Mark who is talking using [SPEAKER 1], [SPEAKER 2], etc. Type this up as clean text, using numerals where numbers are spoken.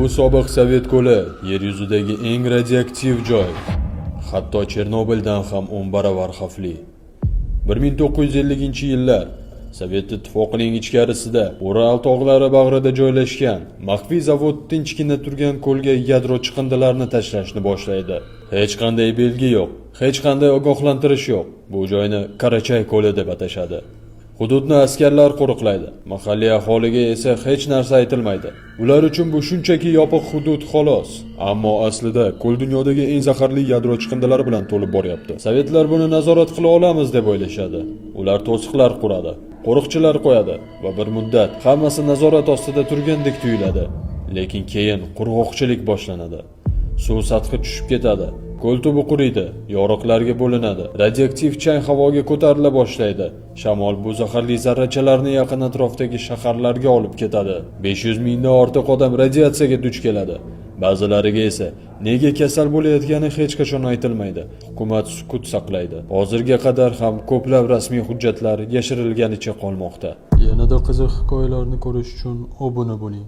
[SPEAKER 1] sobiq Sovet ko'li, yer yuzidagi eng radioaktiv joy. Hatto Chernobildan ham 10 baravar xavfli. 1950-yillar. Sovet Ittifoqining ichkarisida, Ural tog'lari bag'rida joylashgan maxfiy zavod tinchgina turgan ko'lga yadro chiqindilarini tashlashni boshlaydi. Hech qanday belgi yo'q, hech qanday ogohlantirish yo'q. Bu joyni Karachay ko'li deb atashadi. Hududni askarlar qo'riqlaydi. Mahalliy aholiga esa hech narsa aytilmaydi. Ular uchun bu shunchaki yopiq hudud, xolos. Ammo aslida ko'l dunyodagi eng zaharli yadro chiqindilari bilan to'lib boryapti. Sovetlar buni nazorat qila olamiz deb o'ylashadi. Ular to'siqlar quradi, qo'riqchilar qo'yadi va bir muddat hammasi nazorat ostida turgandek tuyuladi. Lekin keyin qurg'oqchilik boshlanadi. Suv sathi tushib ketadi. Ko'l tubi quriydi, yoriqlarga bo'linadi. Radioaktiv chang havoga ko'tarila boshlaydi. Shamol bu zaharli zarrachalarni yaqin atrofdagi shaharlarga olib ketadi. 500 mingdan ortiq odam radiatsiyaga duch keladi. Ba'zilariga esa nega kasal bo'layotgani hech qachon aytilmaydi. Hukumat sukut saqlaydi. Hozirga qadar ham ko'plab rasmiy hujjatlar yashirilganicha qolmoqda. Yanada qiziq hikoyalarni ko'rish uchun obuna bo'ling.